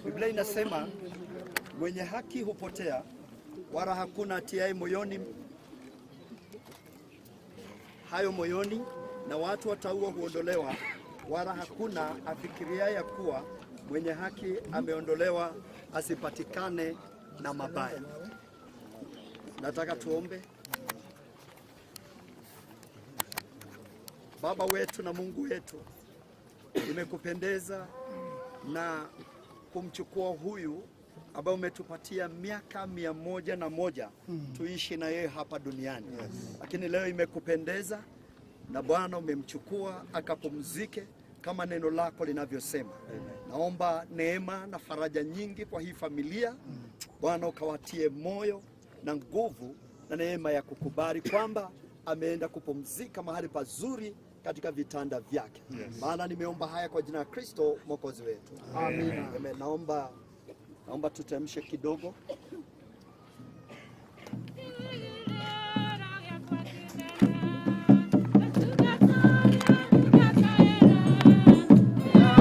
Biblia inasema mwenye haki hupotea, wala hakuna atiaye moyoni hayo moyoni, na watu wataua huondolewa, wala hakuna afikiriaye ya kuwa mwenye haki ameondolewa asipatikane na mabaya. Nataka tuombe. Baba wetu na Mungu wetu, imekupendeza na kumchukua huyu ambaye umetupatia miaka 101 tuishi na yeye hapa duniani. Lakini leo imekupendeza na Bwana umemchukua akapumzike kama neno lako linavyosema. Naomba neema na faraja nyingi kwa hii familia. Bwana ukawatie moyo na nguvu na neema ya kukubali kwamba ameenda kupumzika mahali pazuri katika vitanda vyake. Maana nimeomba haya kwa jina la Kristo Mwokozi wetu. Amen. Amen. Naomba tutamshe kidogo.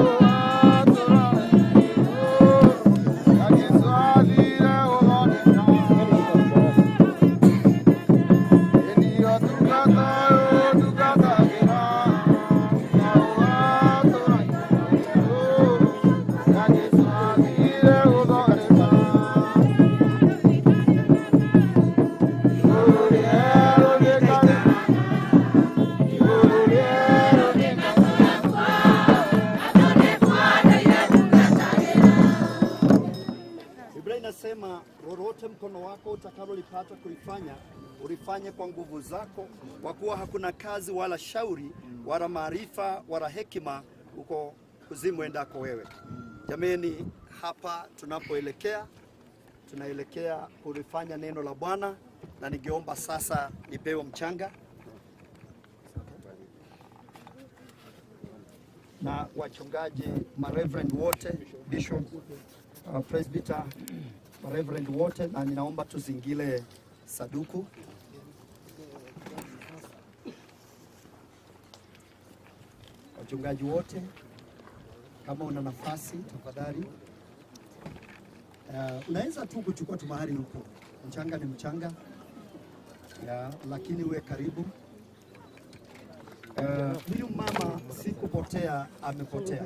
Oh, mkono wako utakalolipata kulifanya, ulifanye kwa nguvu zako, kwa kuwa hakuna kazi wala shauri wala maarifa wala hekima huko kuzimu endako wewe. Jameni, hapa tunapoelekea, tunaelekea kulifanya neno la Bwana, na ningeomba sasa nipewe mchanga na wachungaji, mareverend wote, bishop, presbyter, mareverend wote, na ninaomba tuzingile saduku. Wachungaji wote, kama una nafasi tafadhali, unaweza tu kuchukua tu mahali huko, mchanga ni mchanga ya, lakini uwe karibu. Huyu mama si kupotea, amepotea.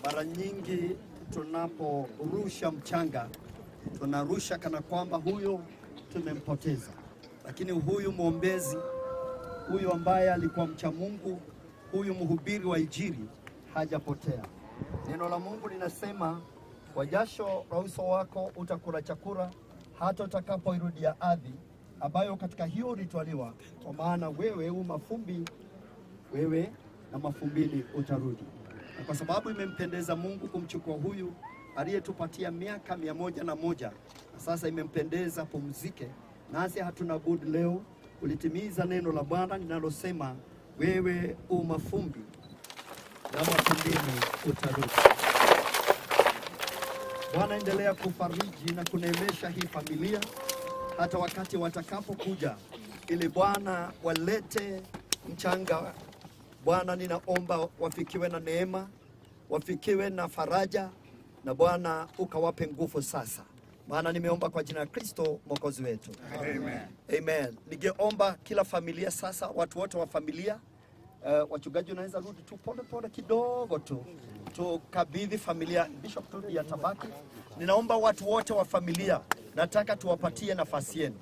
Mara nyingi tunaporusha mchanga tunarusha kana kwamba huyo tumempoteza, lakini huyu mwombezi, huyu ambaye alikuwa mcha Mungu, huyu mhubiri wa Injili hajapotea. Neno la Mungu linasema, kwa jasho la uso wako utakula chakula hata utakapoirudia ardhi ambayo katika hiyo ulitwaliwa, kwa maana wewe u mafumbi, wewe na mafumbini utarudi. Na kwa sababu imempendeza Mungu kumchukua huyu aliyetupatia miaka 101, na sasa imempendeza pumzike, nasi hatuna budi leo kulitimiza neno la Bwana linalosema, wewe u mafumbi na mafumbini utarudi. Bwana, endelea kufariji na kuneemesha hii familia hata wakati watakapokuja, ili Bwana walete mchanga. Bwana, ninaomba wafikiwe na neema, wafikiwe na faraja, na Bwana ukawape nguvu sasa. Maana nimeomba kwa jina la Kristo Mwokozi wetu. Amen. Amen. Ningeomba kila familia sasa, watu wote wa familia, wachungaji unaweza rudi tu pole pole kidogo tu, tukabidhi familia. Bishop turudi ya tabaki. Ninaomba watu wote wa familia, nataka tuwapatie nafasi yenu.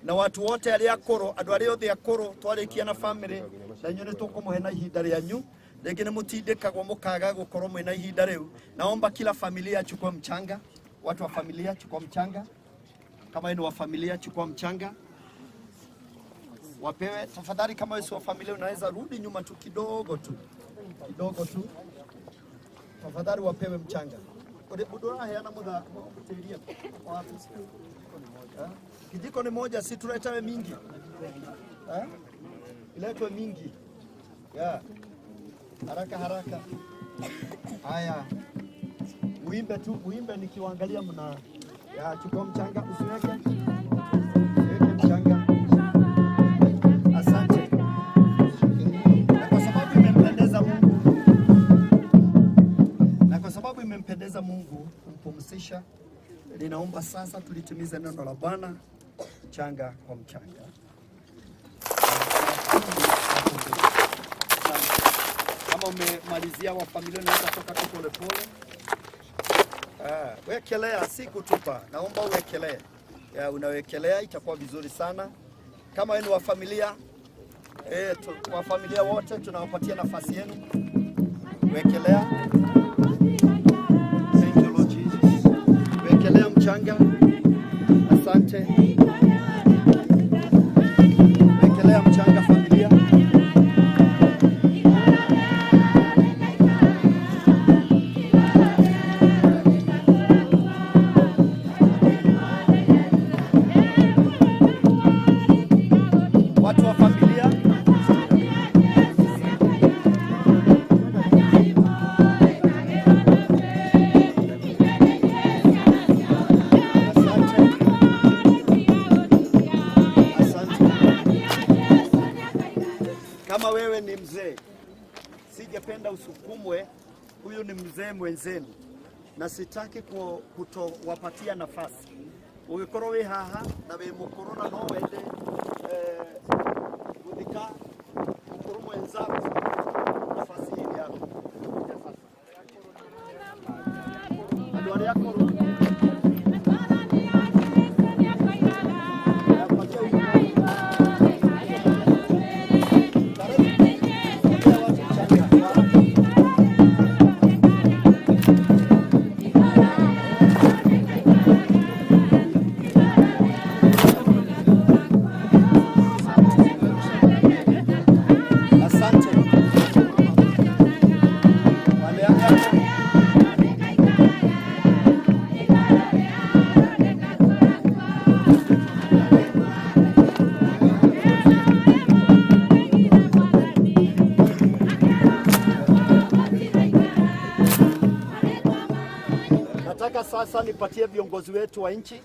Na watu wote aria akuru, andu aria othe akuru twarikia na family, na inyuĩ nĩ tũkũmũhe na ihinda rĩanyu. Rĩngĩ nĩ mũtindĩkagwo mũkaga gũkorwo mwĩna ihinda rĩu. Naomba kila familia chukua mchanga. Watu wa familia chukua mchanga. Kama ni wa familia chukua mchanga. Wapewe tafadhali. Kama wewe si wa familia unaweza rudi nyuma tu kidogo tu. Kidogo tu. Tafadhali wapewe mchanga. Kijiko ni moja, si tuletewe mingi. Iletwe mingi. Yeah. Haraka haraka. Haya. Uimbe tu, uimbe nikiwaangalia mna. Ya, chukua mchanga, usiweke. Usiweke mchanga. Asante. Na kwa sababu imempendeza Mungu. Na kwa sababu imempendeza Mungu kumpumzisha, ninaomba sasa tulitimize neno la Bwana, mchanga kwa mchanga. Kama umemalizia wa familia unaweza toka tu pole pole. Wekelea, si kutupa. Naomba uwekelee. Unawekelea itakuwa vizuri sana. Kama wewe ni wa familia, wa familia wote tunawapatia nafasi yenu. Wekelea. Thank you Lord Jesus. Wekelea mchanga. Asante. Wekelea mchanga familia. Watu wa familia. Asante. Asante. Kama wewe ni mzee, sijapenda usukumwe. Huyu ni mzee mwenzenu na sitaki kutowapatia nafasi. Ugikorwo wi haha na wi mukuru na no wende guthika mukuru mwenzako, nafasi hii ni yako. Kuja sasa. Andu aria akuru sasa nipatie viongozi wetu wa nchi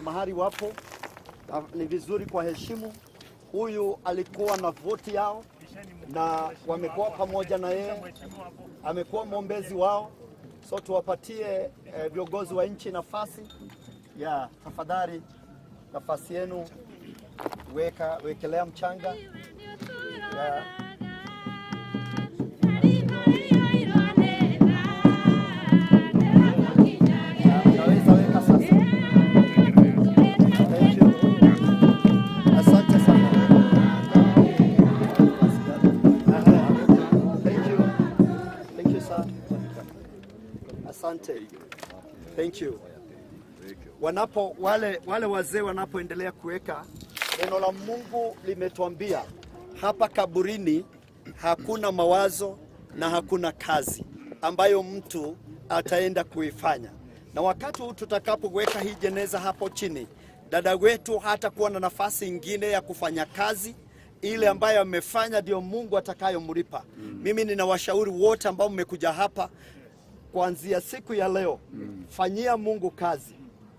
mahali wapo. Ni vizuri kwa heshimu. Huyu alikuwa na voti yao na wamekuwa pamoja na yeye, amekuwa mwombezi wao, so tuwapatie viongozi wa nchi nafasi ya tafadhali, nafasi yenu, wekelea mchanga ya. Naweza weka sasa. Thank you. Asante sana. Thank you. Thank you, sir. Asante. Thank you. Wanapo wale wazee wanapoendelea kuweka, neno la Mungu limetuambia hapa kaburini hakuna mawazo na hakuna kazi ambayo mtu ataenda kuifanya. Na wakati huu tutakapoweka hii jeneza hapo chini, dada wetu hatakuwa na nafasi ingine ya kufanya kazi ile ambayo amefanya, ndio Mungu atakayomlipa. Mimi ninawashauri wote ambao mmekuja hapa kuanzia siku ya leo, fanyia Mungu kazi,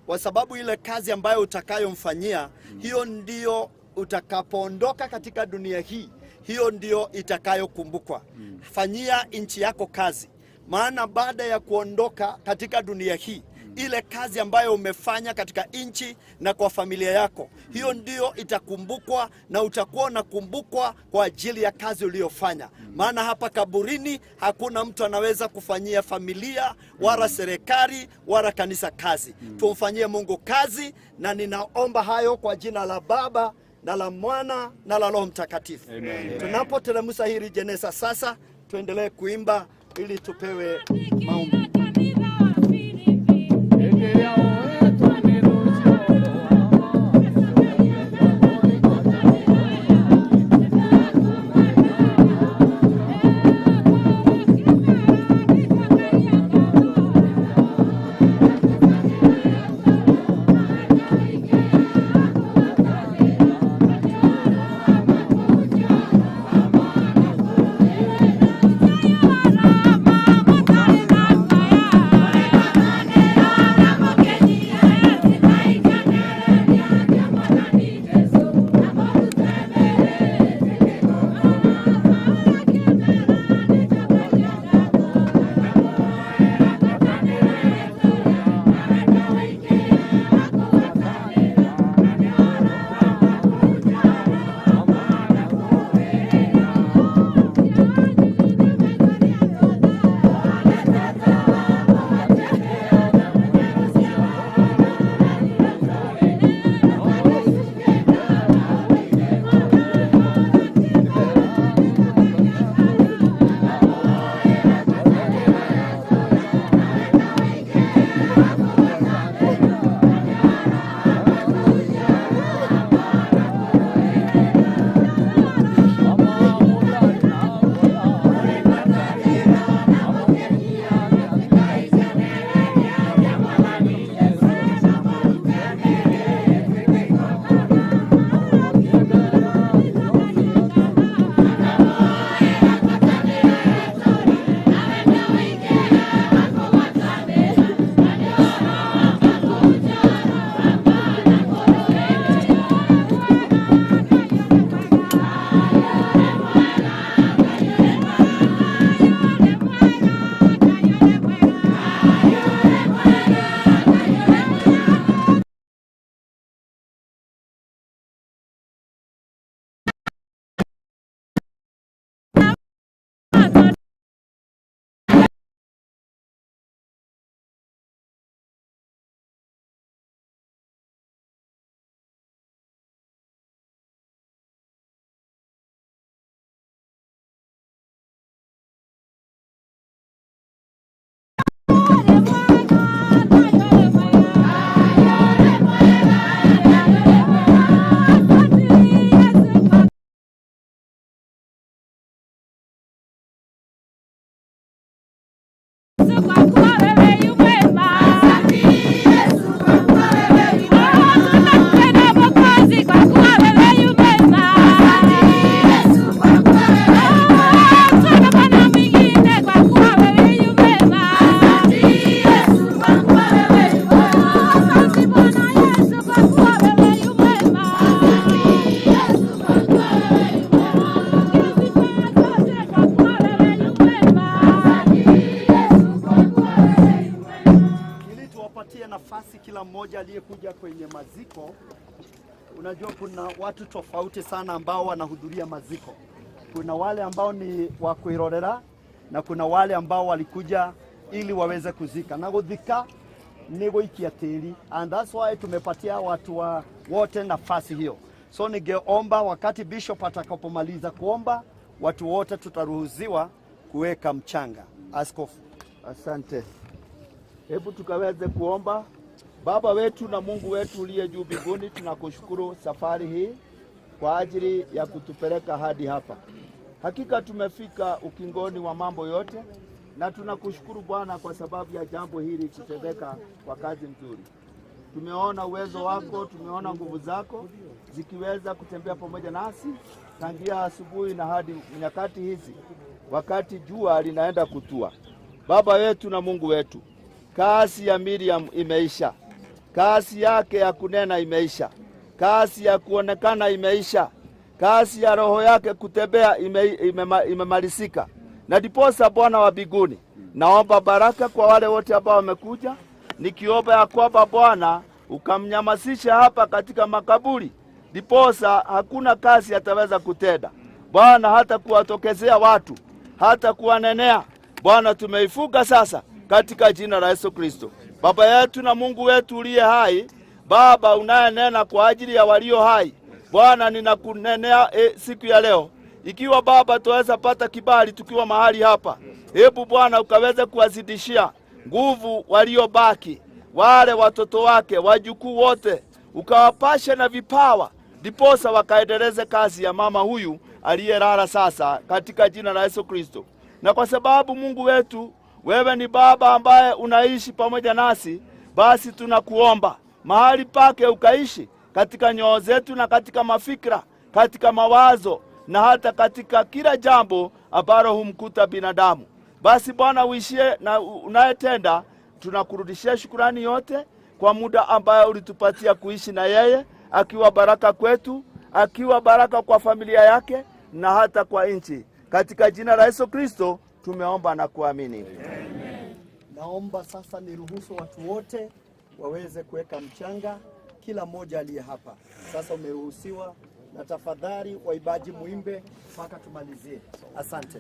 kwa sababu ile kazi ambayo utakayomfanyia, hiyo ndio utakapoondoka katika dunia hii, hiyo ndio itakayokumbukwa. Fanyia nchi yako kazi, maana baada ya kuondoka katika dunia hii, ile kazi ambayo umefanya katika nchi na kwa familia yako, hiyo ndio itakumbukwa na utakuwa unakumbukwa kwa ajili ya kazi uliyofanya. Maana hapa kaburini hakuna mtu anaweza kufanyia familia wala serikali wala kanisa kazi. Tumfanyie Mungu kazi, na ninaomba hayo kwa jina la Baba na la Mwana na la Roho Mtakatifu. Tunapoteremsha hili jeneza sasa, tuendelee kuimba ili tupewe maombi. Kwa nafasi kila mmoja aliyekuja kwenye maziko. Unajua kuna watu tofauti sana ambao wanahudhuria maziko. Kuna wale ambao ni wa kuirorera na kuna wale ambao walikuja ili waweze kuzika. Na guthika ni guikia tĩri, and that's why tumepatia watu wa wote nafasi hiyo. So ningeomba wakati bishop atakapomaliza kuomba, watu wote tutaruhusiwa kuweka mchanga. Askofu. Asante. Hebu tukaweze kuomba. Baba wetu na Mungu wetu uliye juu mbinguni, tunakushukuru safari hii kwa ajili ya kutupeleka hadi hapa. Hakika tumefika ukingoni wa mambo yote, na tunakushukuru Bwana kwa sababu ya jambo hili kutendeka kwa kazi nzuri. Tumeona uwezo wako, tumeona nguvu zako zikiweza kutembea pamoja nasi tangia asubuhi na hadi nyakati hizi, wakati jua linaenda kutua. Baba wetu na Mungu wetu, kasi ya Miriam imeisha, kasi yake ya kunena imeisha, kasi ya kuonekana imeisha, kasi ya roho yake kutembea imemalizika. Na ndiposa Bwana wa mbinguni, naomba baraka kwa wale wote ambao wamekuja, nikiomba ya kwamba Bwana ukamnyamasisha hapa katika makaburi, ndiposa hakuna kazi ataweza kutenda Bwana, hata kuwatokezea watu, hata kuwanenea. Bwana, tumeifuga sasa katika jina la Yesu Kristo. Baba yetu na Mungu wetu uliye hai, Baba unayenena kwa ajili ya walio hai, Bwana ninakunenea siku ya leo. Ikiwa Baba tuweza pata kibali tukiwa mahali hapa, hebu Bwana ukaweze kuwazidishia nguvu waliobaki, wale watoto wake, wajukuu wote, ukawapashe na vipawa, ndiposa wakaendeleze kazi ya mama huyu aliyelala sasa katika jina la Yesu Kristo. Na kwa sababu Mungu wetu, wewe ni Baba ambaye unaishi pamoja nasi, basi tunakuomba mahali pake ukaishi katika nyoyo zetu na katika mafikra, katika mawazo na hata katika kila jambo ambalo humkuta binadamu. Basi Bwana uishie na unayetenda, tunakurudishia shukurani yote kwa muda ambayo ulitupatia kuishi na yeye, akiwa baraka kwetu, akiwa baraka kwa familia yake na hata kwa nchi. Katika jina la Yesu Kristo tumeomba na kuamini. Amen. Naomba sasa niruhusu watu wote waweze kuweka mchanga, kila mmoja aliye hapa. Sasa umeruhusiwa, na tafadhali waibaji muimbe mpaka tumalizie. Asante.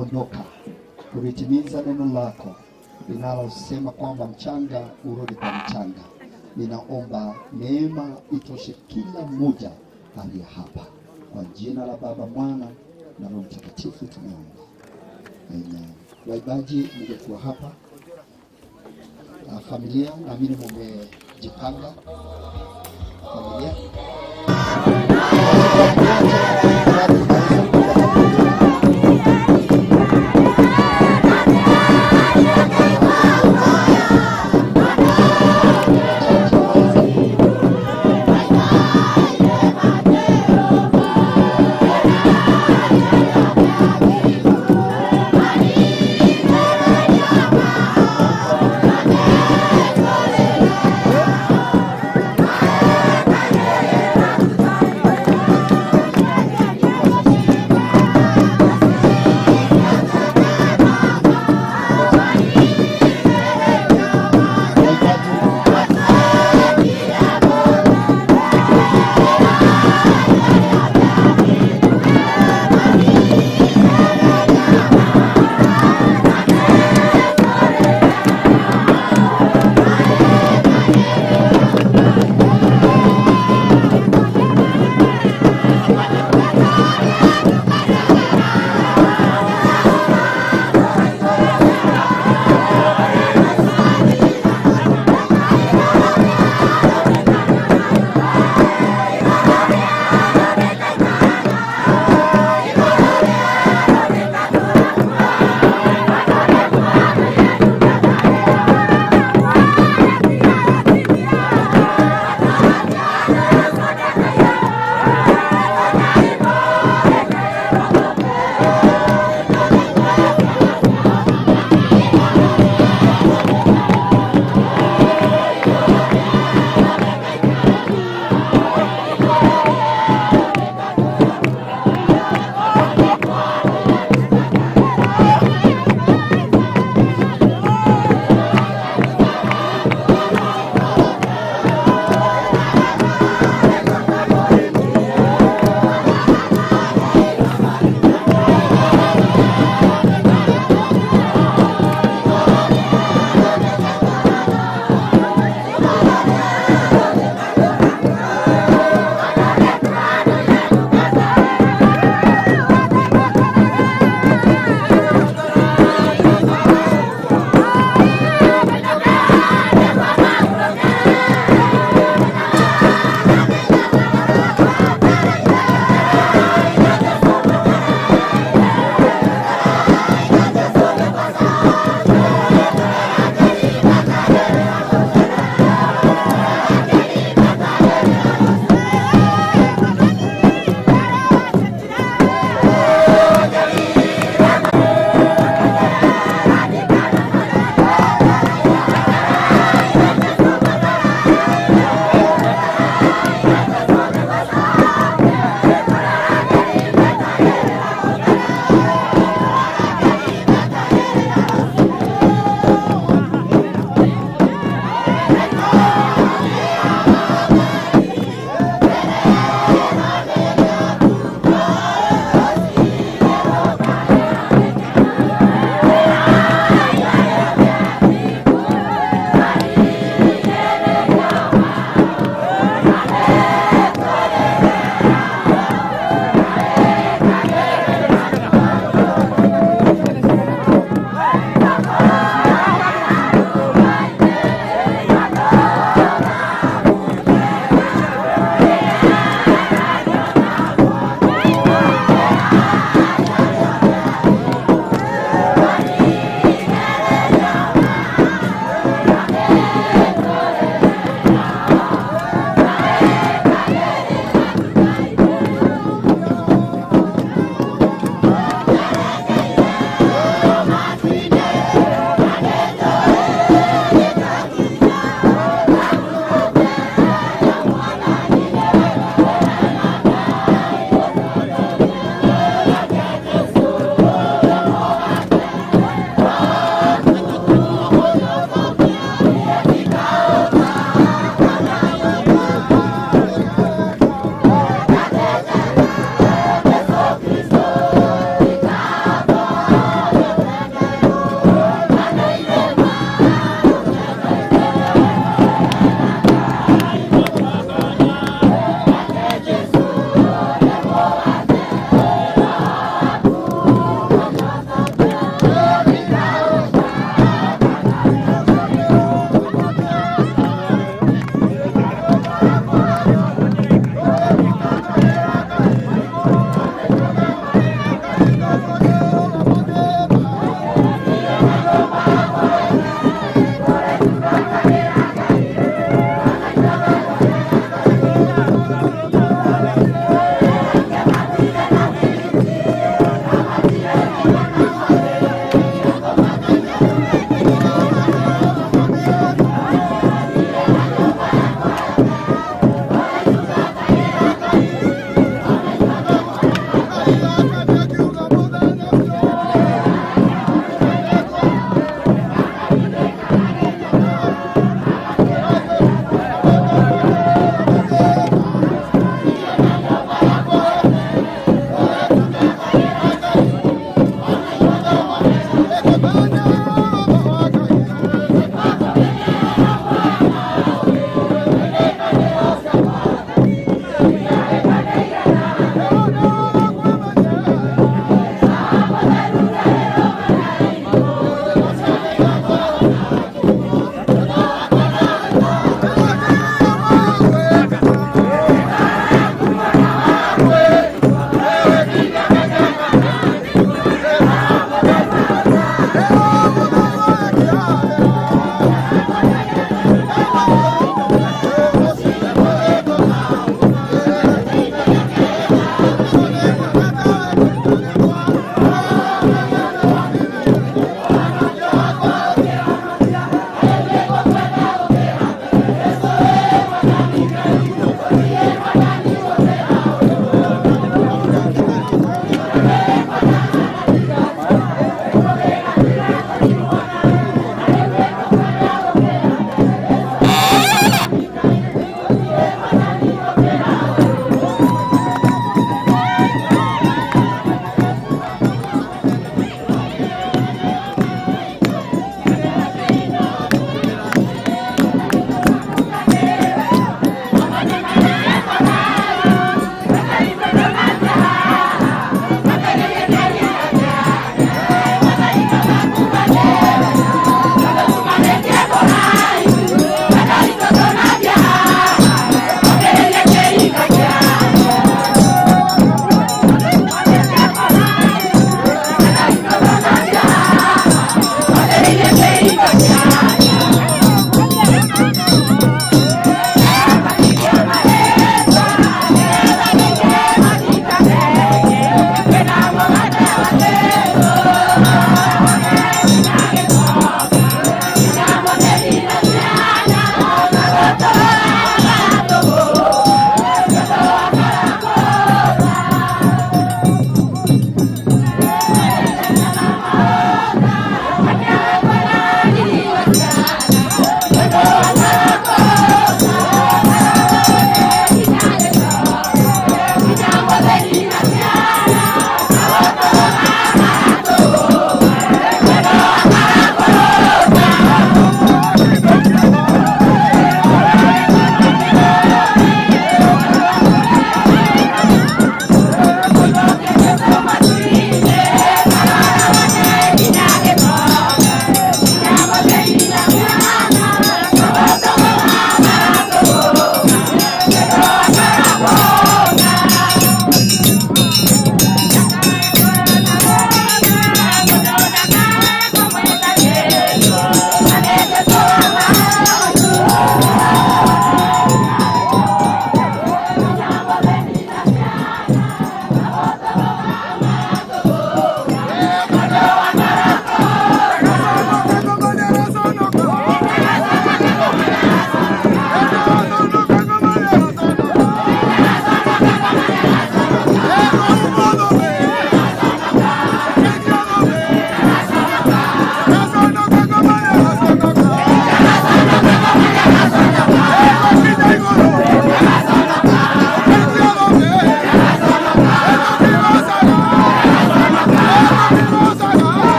Ondoka kulitimiza neno lako linalosema kwamba mchanga urudi kwa mchanga. Ninaomba neema itoshe kila mmoja aliye hapa. Kwa jina la Baba, Mwana na Roho Mtakatifu tunaomba. Amen. Waibaji mngekuwa hapa. Familia, naamini mmejipanga. Familia.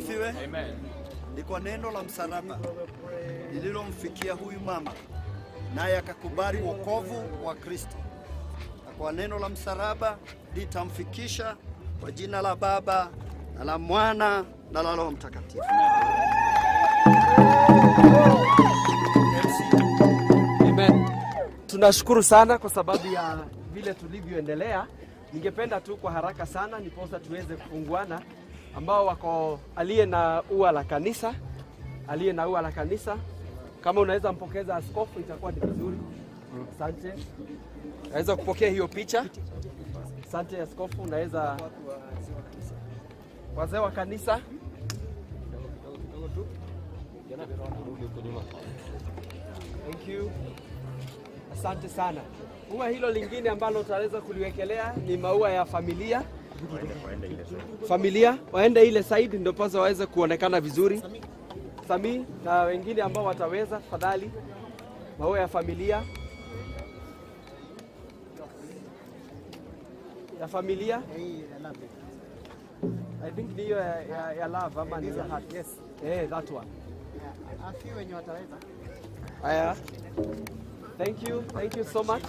asifiwe. Amen. Ni kwa neno la msalaba lililomfikia huyu mama, naye akakubali wokovu wa Kristo. Na kwa neno la msalaba litamfikisha kwa jina la Baba na la Mwana na la Roho Mtakatifu. Amen. Tunashukuru sana kwa sababu ya vile tulivyoendelea. Ningependa tu kwa haraka sana niposa tuweze kufunguana, ambao wako aliye na ua la kanisa, aliye na ua la kanisa, kama unaweza mpokeza askofu itakuwa ni vizuri. Asante. Naweza kupokea hiyo picha. Asante askofu, unaweza wazee wa kanisa. Thank you. Asante sana. Ua hilo lingine ambalo utaweza kuliwekelea ni maua ya familia. Familia waende ile side ndio pasa waweze kuonekana vizuri. Sami na wengine ambao wataweza, tafadhali. Maua ya familia. Ya familia. I think ni hiyo ya love ama ni ya heart. Yes. That one. Afi wenye wataweza. Aya. Thank you. Thank you so much.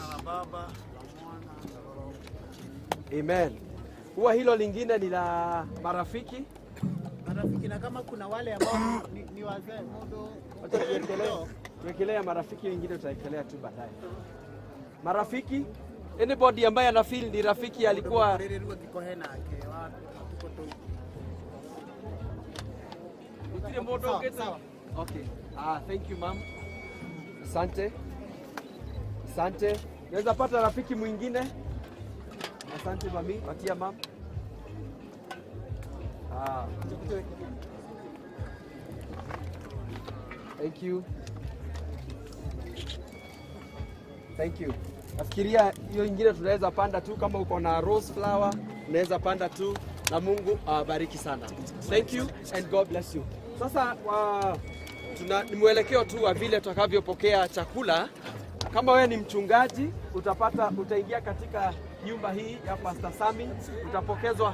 Amen. Huwa hilo lingine ni la marafiki. Marafiki, na kama kuna wale ambao ni wazee mudo. Tuwekelea marafiki wengine, tutawekelea tu baadaye. Marafiki, anybody ambaye ana feel ni rafiki alikuwa Okay. Thank you ma'am. Asante. Asante. Naweza pata rafiki mwingine? Asante mami, patia ma'am. Thank you. Thank you. Nafikiria hiyo ingine tunaweza panda tu, kama uko na rose flower unaweza panda tu, na Mungu awabariki sana. Thank you and God bless you. Sasa tuna ni mwelekeo tu wa vile tutakavyopokea chakula. Kama wewe ni mchungaji, utaingia katika nyumba hii ya Pastor Sami, utapokezwa.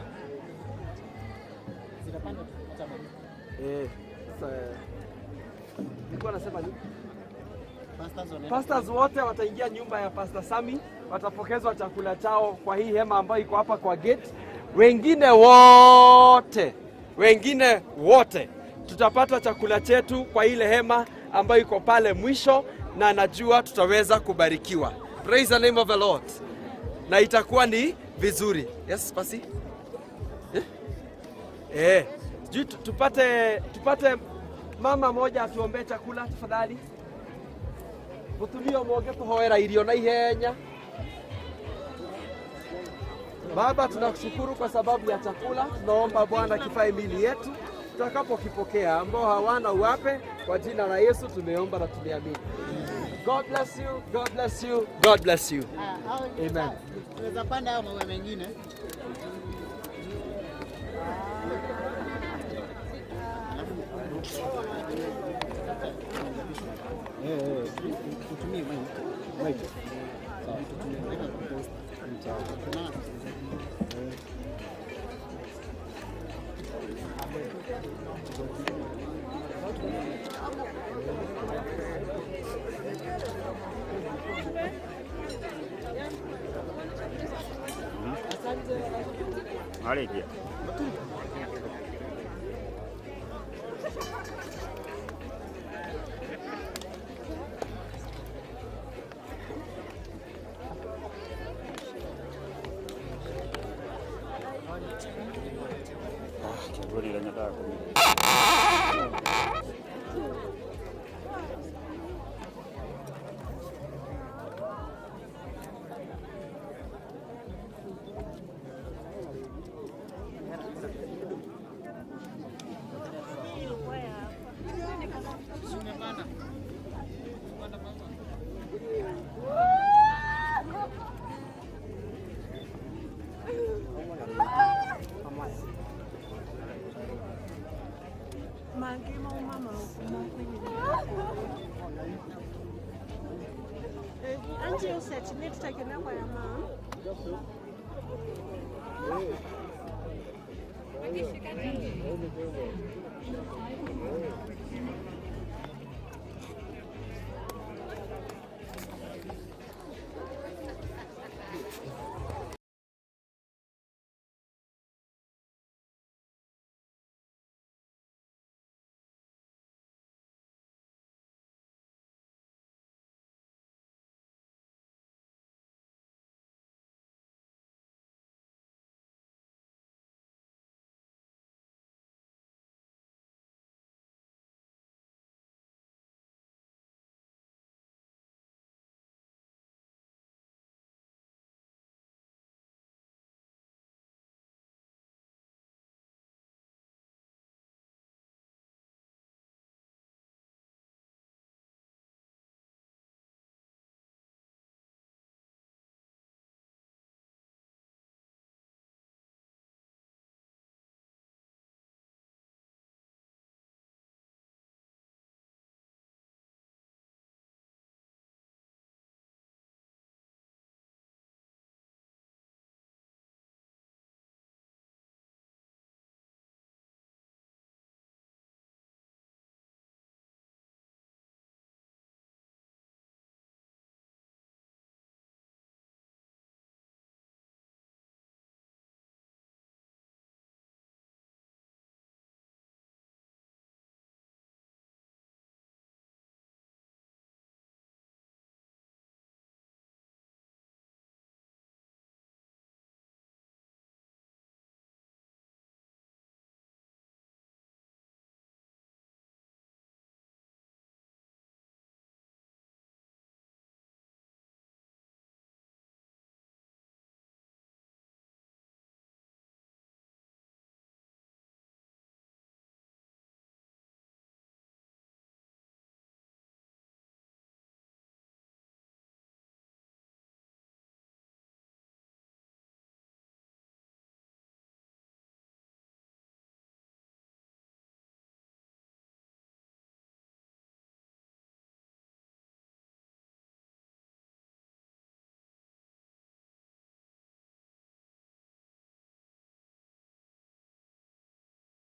Nilikuwa nasema nini? Pastors wote wataingia nyumba ya Pastor Sami, watapokezwa chakula chao kwa hii hema ambayo iko hapa kwa gate. Wengine wote tutapata chakula chetu kwa ile hema ambayo iko pale mwisho, na najua tutaweza kubarikiwa. Praise the name of the Lord. Na itakuwa ni vizuri. Yes, pasi? Tupate mama moja atuombe chakula tafadhali. Mutumia mwoge kuhoera irio na ihenya. Baba, tunakushukuru kwa sababu ya chakula. Tunaomba Bwana kifae mili yetu tutakapokipokea, ambao hawana uwape. Kwa jina la Yesu tumeomba na tumeamini. God bless you, God bless you, God bless you. Amen. Tunaweza panda hayo maua mengine. Tutumie mic.